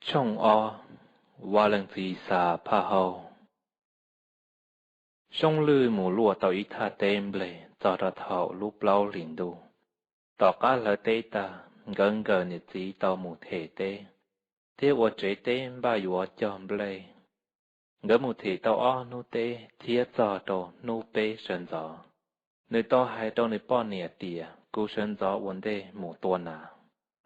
Tshooj ob, Vaj Leej Txiv xa phaj hauj. Soob Lwj mus luaj tau ib thaj teb npleg txog rau thaum lub plaub hlis ntuj. Tom qab hlawv teb tag, nkawd nkawm niam txiv tau mus them teb thiab ua tsev teb npaj yuav cog nplej. Nkawd mus them tau ob hnub teb thiab txog rau hnub peb sawv ntxov, nws tau hais rau nws poj niam tias, Kuv sawv ntxov ua ntej mus tua nas,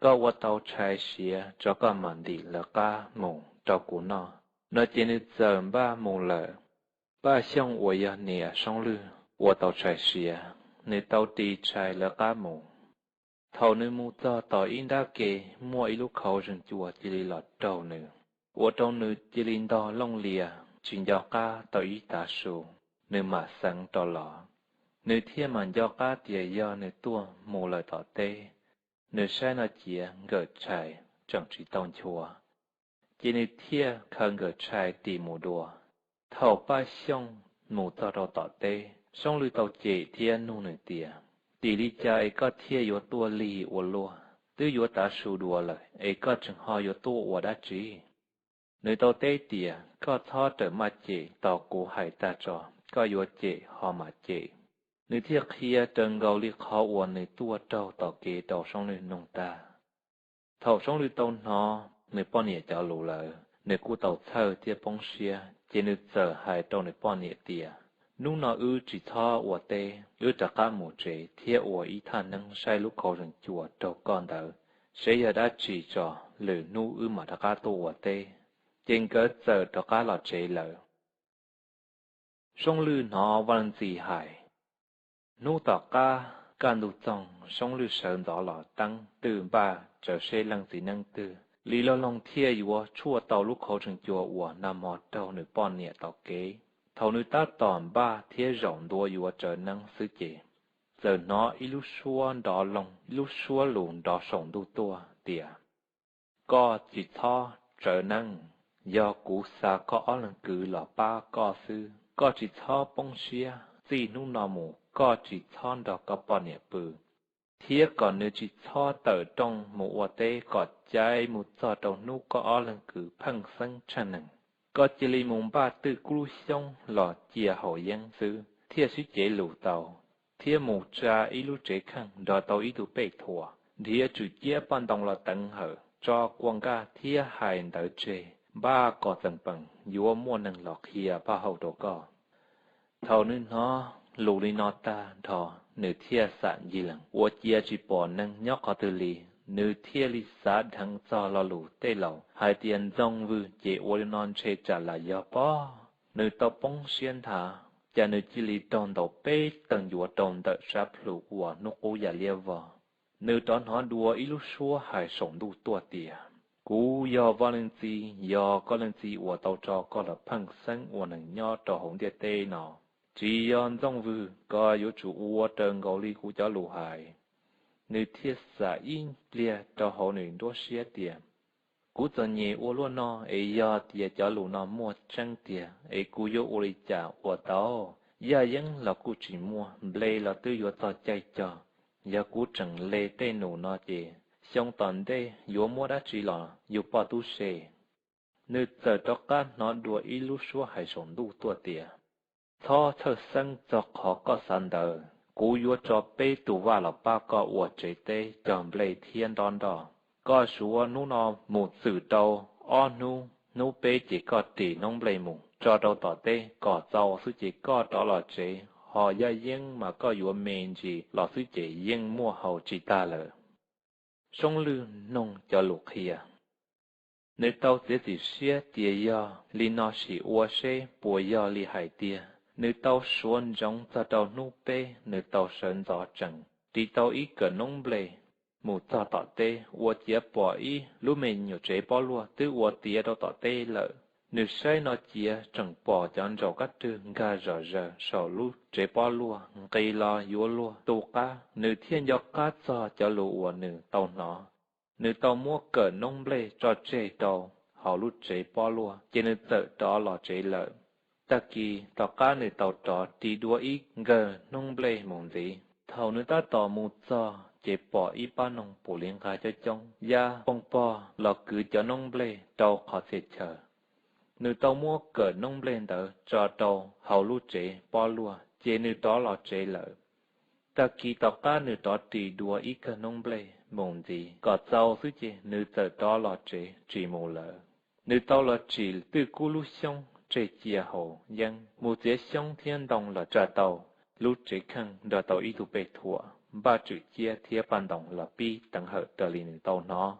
koj ua tau tshais siav tso koj mam ntim lawv qab mus rau kuv noj. No ces nws txawm npaj mus lawm. Paj Xyooj uas yog niam Soob Lwj ua tau tshais siav, nws tau ris tshais lawv qab mus. Thaum nws mus txog tom ib nrab ke, muaj ib lub khauv zeeg cua cia li los raug nws, ua rau nws cia li ntog looj lias tsis nco qab tau ib tav su, nws mam xeev rov los. Nws thiaj mam nco qab tias yog nws tuaj mus lawm tom teb. Nws saib no cia nkawm tshais tseem tsis tau nchuav, ces nws thiaj khaws nkawm tshais ris mus dua. Thaum Paj Xyooj mus txog rau tom teb, Soob Lwj tau cem thiab nug nws tias, Tim li cas es koj thiaj yuav tuaj lig ua luaj? Twb yuav tav su dua lawm es koj tseem ho yuav tuaj ua dab tsi? Nws tau teb tias, Koj txhob rawm maj cem, tos kuv hais tag tso, koj yuav cem ho mam cem. Nws thiaj qhia raws nkaus li qhov uas nws tuaj raug tom kev rau Soob Lwj nug tag. Thaum Soob Lwj tau hnov nws poj niam cov lus lawm, nws kuj tau txhawj thiab poob siab, ces nws txawm hais rau nws poj niam tias, Hnub no wb tsis txhob ua teb, wb rov qab mus tsev thiab ua ib thaj neeb saib lub khauv zeeg cua raug koj ntawd seb yog dab tsi tso, lwm hnub wb mam rov qab tuaj ua teb. Ces nkawd txawm rov qab los tsev lawm. Soob Lwj hnov Vaj Leej Txiv hais. Hnub tom qab kaj ntug txoog, Soob Lwj sawv ntxov los teeb twj npaj tsawv seb leej txiv neeb twg li loj loog thiaj yuav tshuaj tau lub khauv zeeg cua uas nag hmo raug nws poj niam tom kev. Thaum nws tab tom npaj thiab zaum ntua yuav tsawv neeb xwb ces, txawm hnov ib lub suab nrov loog, ib lub suab lus nrov saum ntuj tuaj tias, Koj tsis txhob tsawv neeb, yog kuv xa koj ob leeg kwv los pab koj xwb. Koj tsis txhob poob siab, txij hnub no mus koj tsis txhob nrog koj poj niam pw, thiab kom nws tsis txhob tawm rooj mus ua teb kom caiv mus txog rau hnub koj ob leeg kwv pheej xeeb tshaj neeg. Koj cia li mus npaj twj kub lub xyoob los cia haus yeeb xwb thiaj sib cev lus tau, thiab mus tsa ib lub tsev kheej nrog tau ib tug pej thuam, nrhiav tswm ciab poj ntoo los teev hawm, tso kua nkaj thiab hais ntawv tseg, npaj kom txeem peem yuav muaj neeg los qhia phaj hauj rau koj. Thaum nws hnov lus li no tag nrho, nws thiaj xam ncig lees ua cia tsis pom neeg nyob qhov twg li. Nws thiaj li xav dheev txog lo lus tej laus hais tias Ntxooj Vwj ces ua li no ntshe tsam lam yog pob. Nws tau poob siab nthav, cas nws cia li raug ntaus peb tawg ncuav rau ntawm sab plhu uas hnub qub ya liab vog. Nws rov hnov dua ib lub suab hais saum ntuj tuaj tias, Kuv yog Vaj Leej Txiv, yog koj leej txiv uas tau tso koj los pheej xeeb ua neeg nyob rau hauv ntiaj teb no. Tsis yog Ntxooj Vwg, koj yuav tsum ua raws nkaus li kuv cov lus hais. Nws thiaj xam ib pliag rau hauv nws nruab siab tias, Kuv txom nyem ua luaj no es yog tias cov lus no muaj tseeb tiag es kuv yuav ua li cas ua tau? Yaj yeeb los kuj tsis muaj, nplej los twb yuav txog caij cog. Yog kuv tseem le tej num no ces xyoo tom ntej yuav muab dab tsi los yug poj tub se? Nws txawm rov qab hnov dua ib lub suab hais saum ntuj tuaj tias, Txhob txhawj xeeb txog qhov koj xav ntawd. Kuv yuav tso peb tug vaj los pab koj ua tsev teb cog nplej thiab ntob nroj. Koj suav hnub no mus txwm rau ob hnub, hnub peb ces koj ris noob nplej mus tso rau tom teb kom txaus xwb ces koj rov los tsev. Ho yaj yeeb mas koj yuav me ntsis los xwb ces yeej muaj haus tsis tag lawm. Soob Lwj mloog cov lus qhia, nws tau txiav txim siab tias yog li no sim ua seb puas yog li hais tiag. Nws tau suav ntsoov txog rau hnub peb, nws tau sawv ntxov tsees ris tau ib kawm noob nplej mus txog tom teb, ua ciav pom ib lub me nyuam tsev pob luaj twb ua tiav rau tom teb lawm. Nws saib no ciav tseem pom cov ntsaum kab rwg nkag zom zaws saum lub tsev pob luaj nqis los yuav luag tu qab. Nws thiaj nco qab txog cov lus uas nws tau hnov. Nws tau muab kawm noob nplej tso tseg rau hauv lub tsev pob luaj ces nws txawm rov los tsev lawm. Tag kis tom qab nws tau rov ris dua ib nkawm noob nplej mus ntxiv. Thaum nws tab tom mus txog ces pom ib pab noog pum li nqa coob coob ya poo pog los kwv cov noob nplej rau qhov txhia chaw. Nws tau muab kawm noob nplej ntawd tso rau hauv lub tsev pob luaj ces nws rov los tsev lawm. Tag kis tom qab nws rov ris dua ib kawm noob nplej mus ntxiv kom txaus xwb ces nws txawm rov los tsev tsis mus lawm. Nws tau los tsim twj kub lub xyoob tseg cia haus yeeb mus txiav xyoob thiab ntoo los tsa tau lub tsev kheej nrog tau ib tug pej thuam npaj tswm ciab thiab paj ntoos los pib teev hawm raws li nws tau hnov.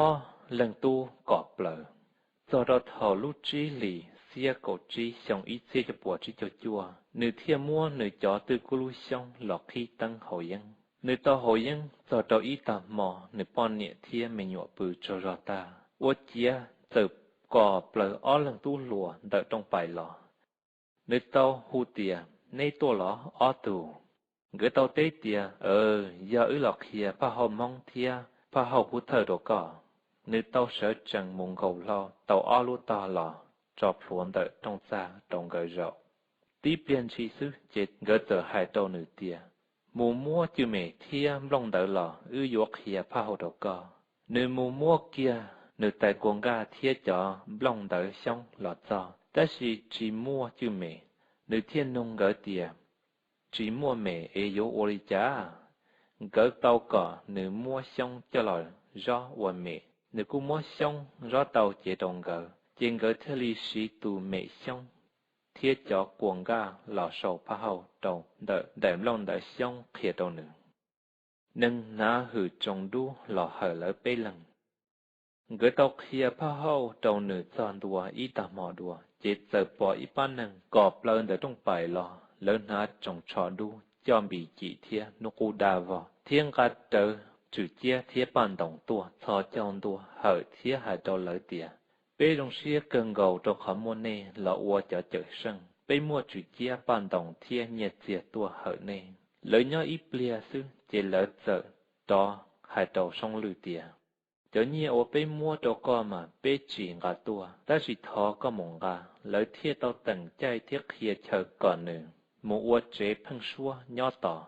Ob leeg tub kom plaws. Txog rau thaum lub tsib hlis xiab kaum tsib xyoo ib txhiab cuaj puas tsib caug cuaj, nws thiaj muab nws cov twj kub lub xyoob los qhib teeb haus yeeb. Nws tau haus yeeb txog rau ib tag hmo, nws poj niam thiab me nyuam pw tsaug zog tag, ua ciav txawm kom plaws ob leeg tub hluas ntawm rooj pais los. Nws tau hu tias, Neb tuaj los ob tug? Nkawd tau teb tias, Aws, yog wb los qhia phaj hauj Hmoob thiab phaj hauj Pub Thawj rau koj. Nws tau sawv tsees mus nkaus hlau tau ob lub tog los tso plhuav ntawm rooj txaj rau nkawd zaum. Tib pliag ntshis xwb ces nkawd txawm hais rau nws tias, Mus muab cwj mem thiab nplooj ntawd los wb yuav qhia phaj hauj rau koj. Nws mus muab kiag nws tais kua nqaj thiab cov nplooj ntawd xyoob los txog tab sis tsis muaj cwj mem. Nws thiaj nug nkawd tias, Tsis muaj mem es yuav ua li cas? Nkawd tau kom nws muab xyoob coj los zob ua mem. Nws kuj muab xyoob zob tau cev rau nkawd, ces nkawd thiaj li siv tus mem xyoob thiab cov kua nqaj los sau phaj hauj rau ntawm daim nplooj ntawd xyoob qhia rau nws. Neeg hnav hwm tsoos dub los hawm lawv peb leeg. Nkawd tau qhia phaj hauj rau nws txog ntua ib tag hmo dua ces txawm pom ib pab neeg kom plaws ntawm rooj pais los, lawv hnav tsoos tsho dub coj npis cim thiab hnub qub daj vog thiab nqa rawv tswm ciab thiab paj ntoos tuaj txhos caug ntua hawm thiab hais rau lawv tias, Peb zoo siab kawg nkaus rau qhov muaj nej los ua cov cawm seej. Peb muaj tswm ciab paj ntoos thiab nyiaj txiag tuaj hawm nej. Lawv nyob ib pliag xwb ces lawv txawm rov hais rau Soob Lwj tias, Cov nyiaj uas peb muab rau koj mas peb tsis nqa tuaj, tab sis thov koj mus nqa. Lawv thiaj tau teem caij thiab qhia chaw kom nws mus ua tsev pheeb suab nyob tos,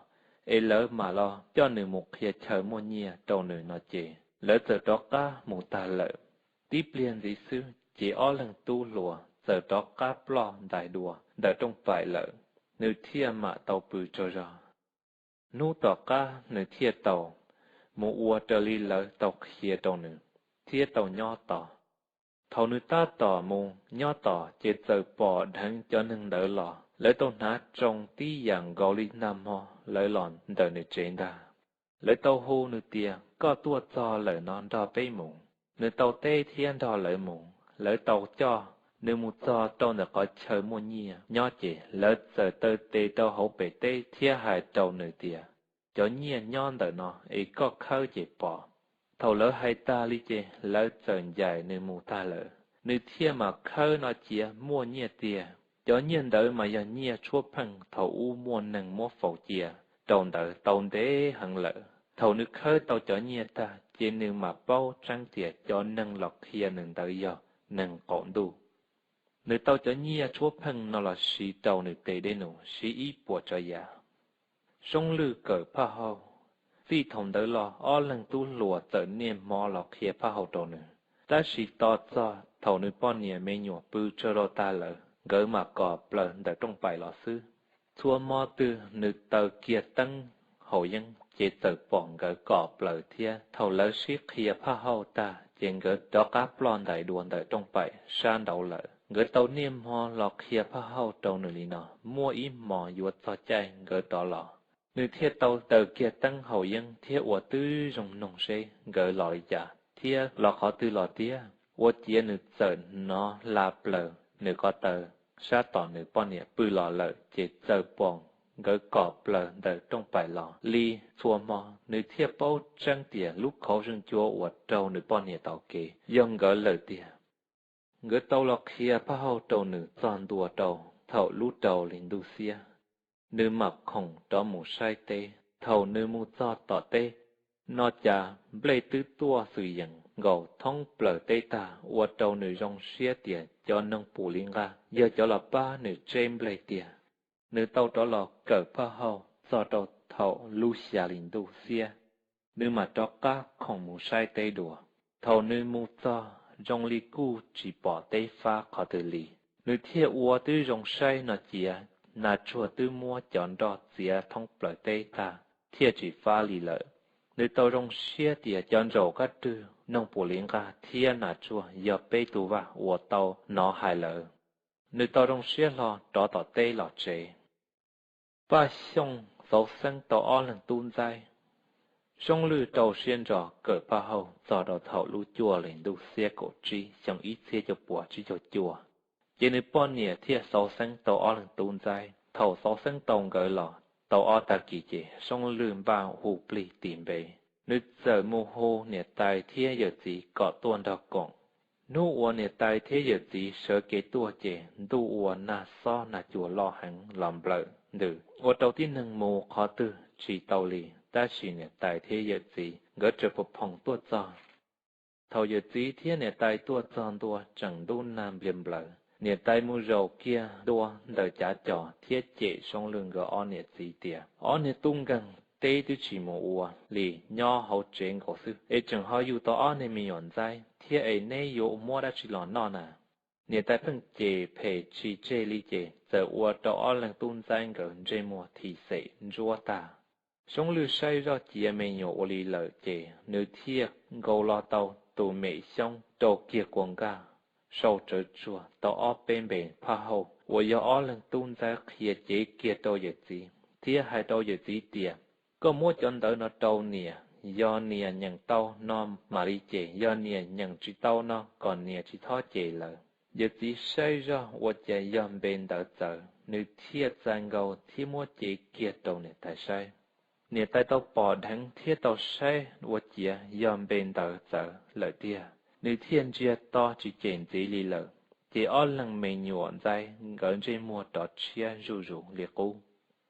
es lawv mam los coj nws mus qhia chaw muaj nyiaj rau nws no ces lawv txawm rov qab mus tag lawm. Tib pliag ntxiv xwb ces ob leeg tub hluas txawm rov qab ploj ntais dua ntawm rooj pais lawm, nws thiaj mam tau pw tsaug zog. Hnub tom qab nws thiaj tau mus ua raws li lawv tau qhia rau nws thiab tau nyob tos. Thaum nws tab tom mus nyob tos ces txawm pom dheev cov neeg ntawd los, lawv tau hnav tsoos tib yam nkaus li nag hmo lawv los ntawm nws tsev ntag. Lawv tau hu nws tias, Koj tuaj txog lawm no nrog peb mus. Nws tau teb thiab nrog lawv mus. Lawv tau coj nws mus txog rau ntawm qhov chaw muaj nyiaj nyob ces lawv txawm taw tes rau hauv pem teb thiab hais rau nws tias, Cov nyiaj nyob ntawm no es koj khawb ces pom. Thaum lawv hais tas li ces lawv txawm ncaim nws mus tag lawm, nws thiaj mam khawb no cia muaj nyiaj tiag. Cov nyiaj ntawd mas yog nyiaj tshuab pheej thaum ub muaj neeg muab faus cia rau ntawd tau ntev heev lawm. Thaum nws khawb tau cov nyiaj tag ces nws mam paub tseeb tias cov neeg los qhia nws ntawd yog neeg qaum ntuj. Nws tau cov nyiaj tshuab pheej no los siv rau nws tes dej num siv ib puas tsav yam. Soob Lwj kawm phaj hauj. Txij thaum ntawd los ob leeg tub hluas txawm niaj hmo los qhia phaj hauj rau nws, tab sis tos txog thaum nws poj niam me nyuam pw tsaug zog tag lawm nkawd mam kom plaws ntawm rooj pais los xwb. Txhua hmo twg nws taws kiag teeb haus yeeb ces txawm pom nkawd kom plaws thiab thaum lawv sib qhia phaj hauj tag ces nkawd rov qab ploj ntais dua ntawm rooj pais sab nraud lawm. Nkawd tau niaj hmo los qhia phaj hauj rau nws li no, muaj ib hmos yuav txog caij nkawd rov los, nws thiaj tau taws kiag teeb haus yeeb thiab ua tib zoo noog seb nkawd los li cas thiab los qhov twg los tiag. Ua ciav nws txawm hnov hla plaws nws ko taw sab tom nws poj niam pw los lawm ces txawm pom nkawd kom plaws ntawm rooj pais los li txhua hmo. Nws thiaj paub tseeb tias lub khauv zeej cua uas raug nws poj niam taug kev yog nkawd lawm tiag. Nkawd tau los qhia phaj hauj rau nws txog ntua rau thaum lub rau hli ntuj xiab, nws mam khoom rov mus saib teb. Thaum nws mus txog tom teb no cas nplej twb tuaj xwm yees nkaus thoob plaws teb tag ua rau nws zoo siab tias cov noog pum li nqa yog cov los pab nws tseb nplej tiag. Nws tau rov los kawm phaj hauj txog rau thaum lub xya hli ntuj xiab, nws mam rov qab khoom mus saib teb dua. Thaum nws mus txog zoo li kuj tsis pom teb fab qhov twg li, nws thiaj ua tib zoo saib no cia, nas tsuag twb muab cov nroj txiav thoob plaws teb tag thiaj tsis fab li lawm. Nws tau zoo siab tias cov ntsaum kab rwg noog puas li nqaj thiab nas tsuag yog peb tug vaj uas tau hnov hais lawm. Nws tau zoo siab hlo rov tom teb los tsev. Paj Xyooj xauv xeeb tau ob leeg tub ntxaib. Soob Lwj rau siab ntso kawm Paj Hauj txog rau thaum lub cuaj hli ntuj xiab kaum tsib xyoo ib txhiab cuaj puas tsib caug cuaj, ces nws poj niam thiaj xauv xeeb tau ob leeg tub ntxaib. Thaum xauv xeeb tau nkawd los tau ob tag kis ces Soob Lwj npaj hu plig tis npe. Nws txawm mus hu niam tais thiab yawm txiv kom tuaj nrog koom. Hnub uas niam tais thiab yawm txiv sawv kev tuaj ces ntuj ua nag xob nag cua loj heev los nplawm ntws ua rau tib neeg mus qhov twg tsis tau li, tab sis niam tais thiab yawm txiv nkawd tseem phoom phoom tuaj txog. Thaum yawm txiv thiab niam tais tuaj txog ntua tseem ntub nag npliag nplaws, niam tais mus zaum kiag ntua ntawm cav cos thiab cem Soob Lwj nkawd ob niam txiv tias, Ob niag tub nkeeg, teb twb tsis mus ua li, nyob hauv tsev nkaus xwb es tseem ho yug tau ob niag me nyuam ntxaib thiab es neb yuav muab dab tsi los noj na? Niam tais pheej cem phem tsis tseg li ces txawm ua rau ob leeg tub ntxaib nkawd ntsej muag thim xem ntsuab tag. Soob Lwj saib zoj ciav me nyuam ua li lawm ces nws thiaj nkaus los tau tus mem xyoob rau kiag kua nkaj, sau tsawv tsuag tau ob peb npe Paj Hauj uas yog ob leeg tub ntxaib qhia cev kiag rau yawm txiv thiab hais rau yawm txiv tias, Koj muab cov ntawv no rau niam, yog niam nyeem tau no mam li cem, yog niam nyeem tsis tau no kom niam tsis txhob cem lawm. Yawm txiv saib zoj ua cas yog npe ntawv txawv, nws thiaj txais nkaus thiab muab cev kiag rau niam tais saib. Niam tais tau pom dheev thiab tau saib ua ciav yog npe ntawv txawv lawm tiag, nws thiaj ntsiag to tsis cem ntxiv li lawm. Ces ob leeg me nyuam ntxaib nkawd ntsej muag rov tshiab zuj zus li qub.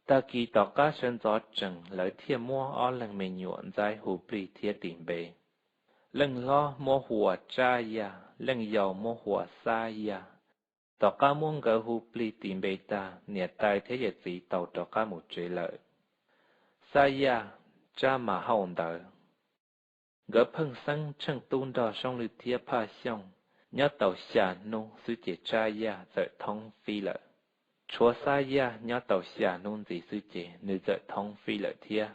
Tag kis tom qab sawv ntxov tsees lawv thiaj muab ob leeg me nyuam ntxaib hu plig thiab tis npe. Leej hlob muab hu ua Tsab Yaj, leej yau muab hu ua Xab Yaj. Tom qab muab nkawd hu plig tis npe tag, niam tais thiab yawm txiv tau rov qab mus tsev lawm. Xab Yaj, Tsab Mas Hauj ntawd, nkawd pheej xeeb tsheej tub nrog Soob Lwj thiab Phaj Xyooj. Nyob tau xya hnub xwb ces Tsab Yaj txawm thoob fib lawm. Tshuav Xab Yaj nyob tau xya hnub ntxiv xwb ces nws txawm thoob fib lawm thiab.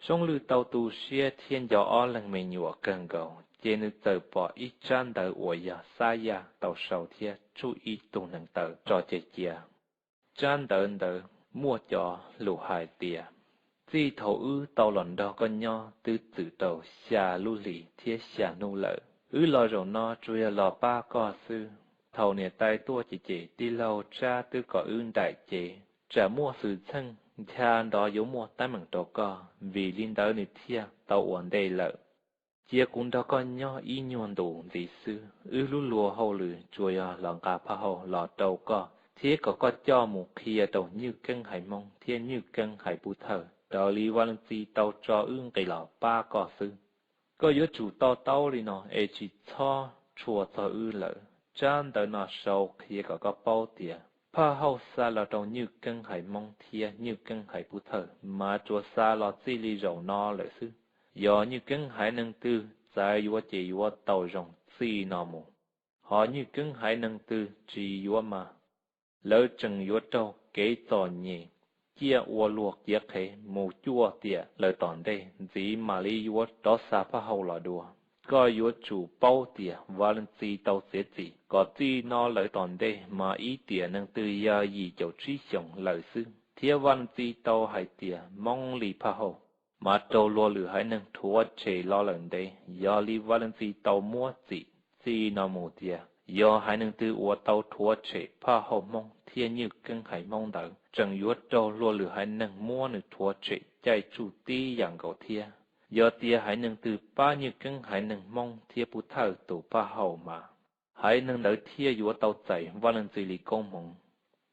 Soob Lwj tau tu siab thiab nco ob leeg me nyuam kawg nkaus ces nws txawm pom ib tsab ntawv uas yog Xab Yaj tau sau thiab tsuj ib tug neev taw tso cia cia. Tsab ntawv ntawd muaj cov lus hais tias, Txij thaum wb tau los nrog koj nyob twb txwm rau xya lub hlis thiab xya hnub lawm. Wb los zaum no tsuas yog los pab koj xwb. Thaum niam tais tuaj ces ces tij laug Tsab twb kom wb nraim cev, tsam muaj xwm txheej ncha nrov yuav muaj teeb meem rau koj, vim li ntawd nws thiaj tau ua ntej lawm. Cia kuv nrog koj nyob ib nyuag ntus ntxiv xwb, wb lub luag hauj lwm tsuas yog los nqa Phaj Hauj los rau koj thiab kom koj coj mus qhia rau Nywj Keeb Haiv Hmoob thiab Nywj Keeb Haiv Pub Thawj raws li Vaj Leej Txiv tau tso wb nqis los pab koj xwb. Koj yuav tsum to taub li no es tsis txhob tshua txog wb lawm. Tsab ntawv no sau qhia kom koj paub tias Phaj Hauj xa los rau Nywj Keeb Haiv Hmoob thiab Nywj Keeb Haiv Pub Thawj mas tsuas xa los txij li zaum no lawm xwb. Yog Nywj Keeb Haiv neeg twg txais yuav ces yuav tau zoo txij no mus. Ho Nywj Keeb Haiv neeg twg tsis yuav mas lawv tseem yuav raug kev txom nyem ciaj ua luag ciav qhev mus cuaj tiam lawm tom ntej ntxiv mam li yuav rov xa Phaj Hauj los dua. Koj yuav tsum paub tias Vaj Leej Txiv tau txiav txim kom txij no lawm tom ntej mas ib tiam neeg twg yog yim caum tsib xyoos lawm xwb, thiab Vaj Leej Txiv tau hais tias Hmoob li Phaj Hauj mas raug luag lwm haiv neeg rhuav tshem los lawm ntev. Yog li Vaj Leej Txiv tau muab txim txij no mus tias yog haiv neeg twg uas tau rhuav tshem Phaj Hauj Hmoob thiab Nywj Keeb Haiv Hmoob ntawd tseem yuav raug luag lwm haiv neeg muab nws rhuav tshem caij tsuj tib yam nkaus thiab. Yog tias haiv neeg twg pab Nywj Keeb Haiv neeg Hmoob thiab Pub Thawj tus Phaj Hauj mas haiv neeg ntawd thiaj yuav tau txais Vaj Leej Txiv li koob hmoov.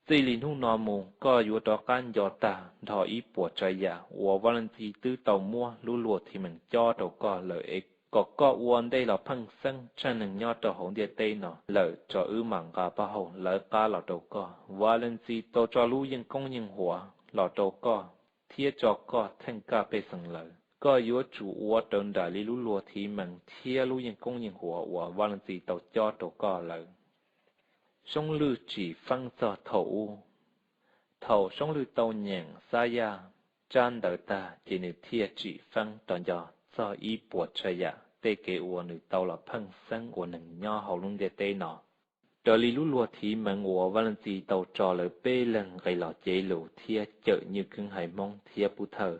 Txij li hnub no mus koj yuav rov qab nco tag nrho ib puas tsav yam uas Vaj Leej Txiv twb tau muab lub luag thim meem cob rau koj lawm es kom koj ua ntej los pheej xeeb tsheej neeg nyob rau hauv ntiaj teb no lawm tso wb mam nqa Phaj Hauj lawv qab los rau koj. Vaj Leej Txiv tau tso lub yeej koob yeej huam los rau koj. thiab tso koj theej kaj pej xeem lawm. Koj yuav tsum ua raws nraim li lub luag thiv mees thiab lub yeej koob yeej huas uas Vaj Leej Txiv tau cob rau koj lawm. Soob Lwj tsim feeb txog thaum ub. Thaum Soob Lwj tau nyeem Xab Yaj tsab ntawv tag ces nws thiaj tsim feeb rov nco txog ib puas tsav yam tej kev uas nws tau los pheej xeeb ua neeg nyob hauv lub ntiaj teb no. Raws li lub luag thiv mees uas Vaj Leej Txiv tau tso lawv peb leeg nqis los cev lus thiab cawm Nyuj Keeb haiv Hmoob thiab Pub Thawj,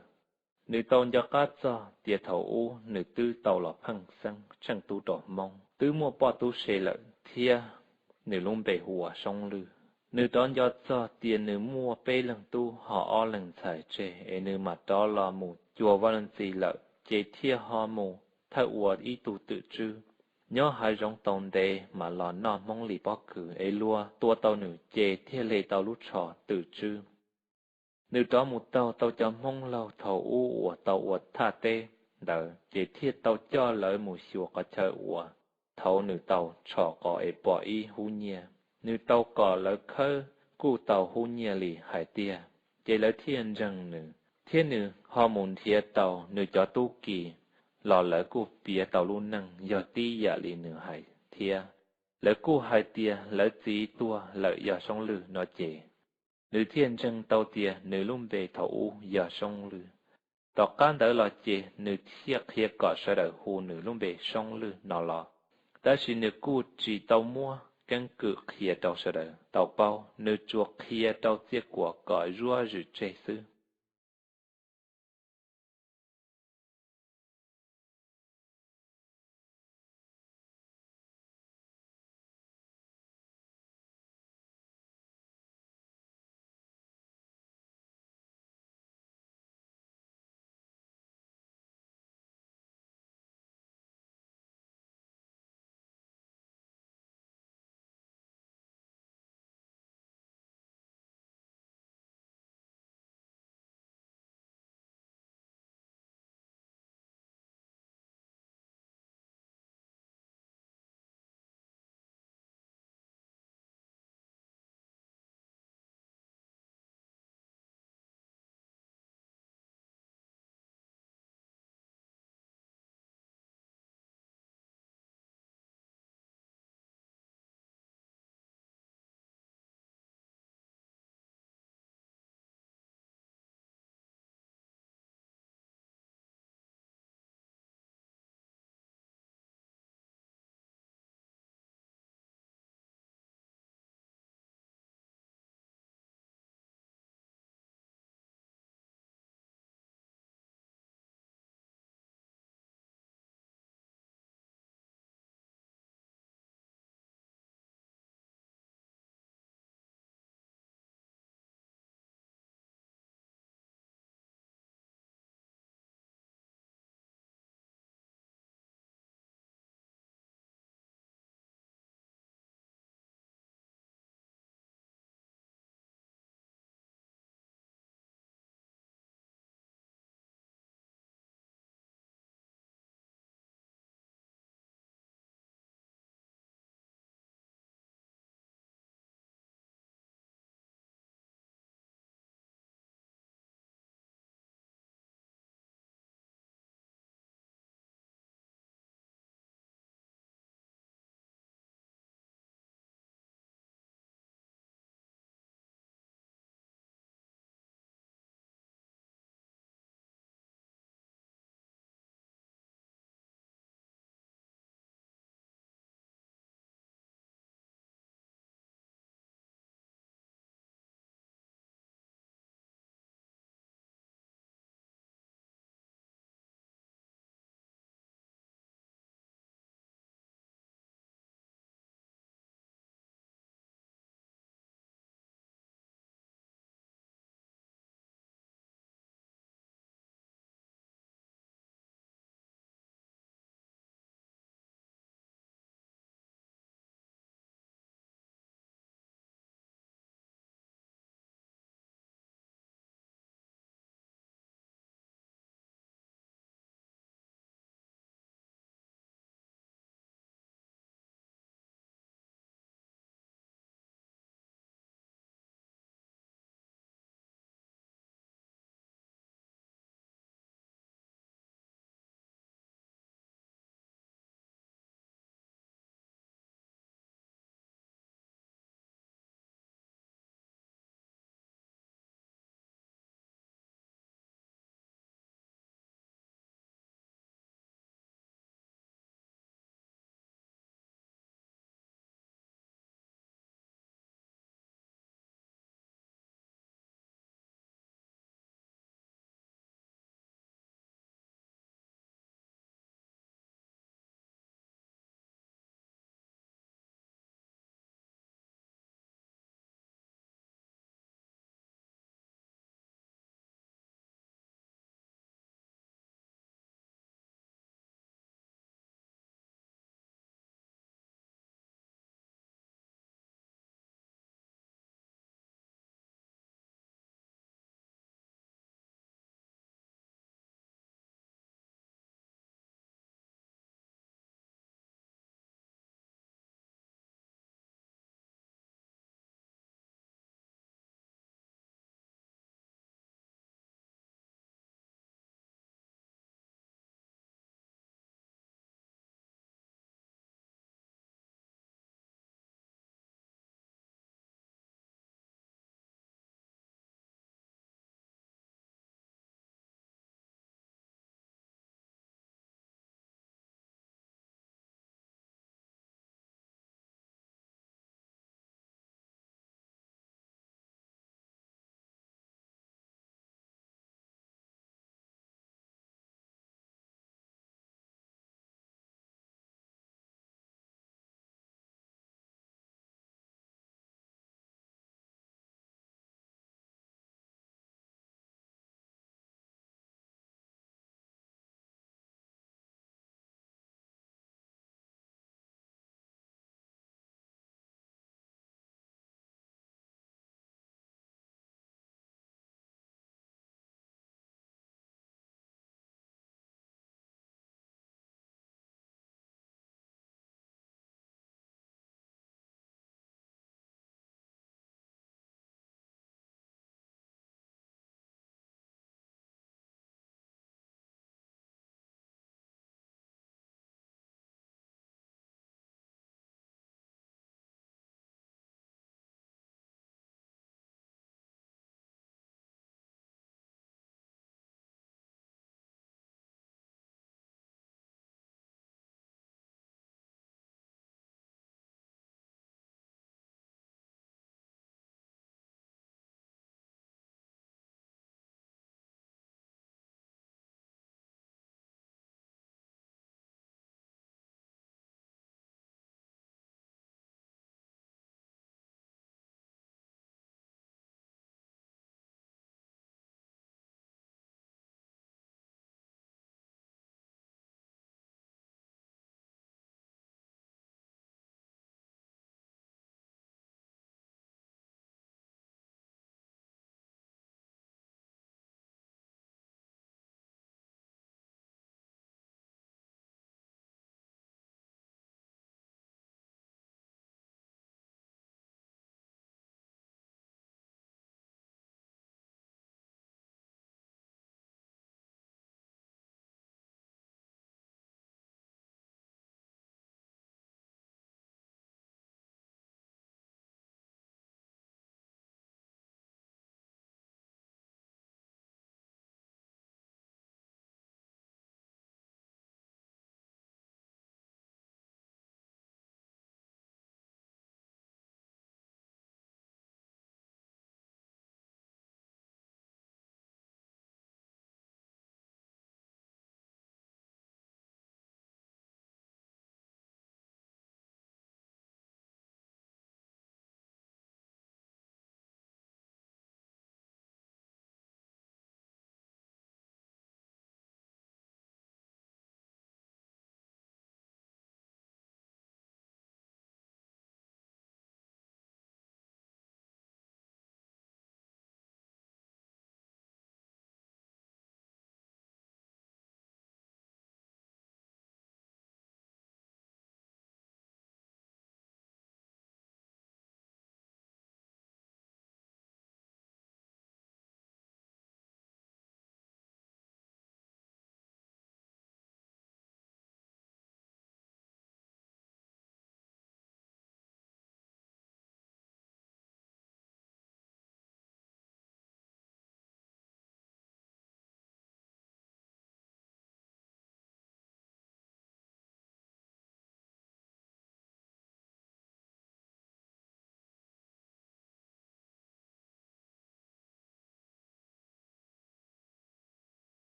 nws tau nco qab txog tias thaum ub nws twb tau los pheej xeeb tsheej tub rau Hmoob, twb muaj poj tub se lawm thiab nws lub npe hu ua Soob Lwj. Nws rov nco txog tias nws muaj peb leeg tub ho ob leeg ntxhais tseg es nws mam rov los mus cuag Vaj Leej Txiv lawm ces thiaj ho mus thawj ua ib tug twm tswb nyob hav zoov tau ntev mam los noj Hmoob li pob kws es luag tua tau nws ces thiaj li tau lub tsho twm tswb. Nws rov mus taug tau cov Hmoob laug thaum ub uas tau ua thaj teb ntawd ces thiaj tau coj lawv mus xyuas qhov chaw uas thaud nws tau tshom qos es pom ib hub nyiaj. Nws tau kom lawv khawb kuj tau hub nyiaj li hais tiag, ces lawv thiaj ntseeg nws, thiab nws ho mus nrhiav tau nws cov tub ki los lawv kuj piav tau lub neej yog tib yam li nws hais thiab. Lawv kuj hais tias lawv txiv tuag lawm yog Soob Lwj no ces nws thiaj ntseeg tau tias nws lub npe thaum ub yog Soob Lwj. Tom qab ntawd los ces nws thiaj qhia kom sawv daws hu nws lub npe Soob Lwj no los, tab sis nws kuj tsis tau muab keeb kwm qhia rau sawv daws tau paub, nws tsuas qhia rau Txiaj Kuam kom zuab zwm tseg xwb.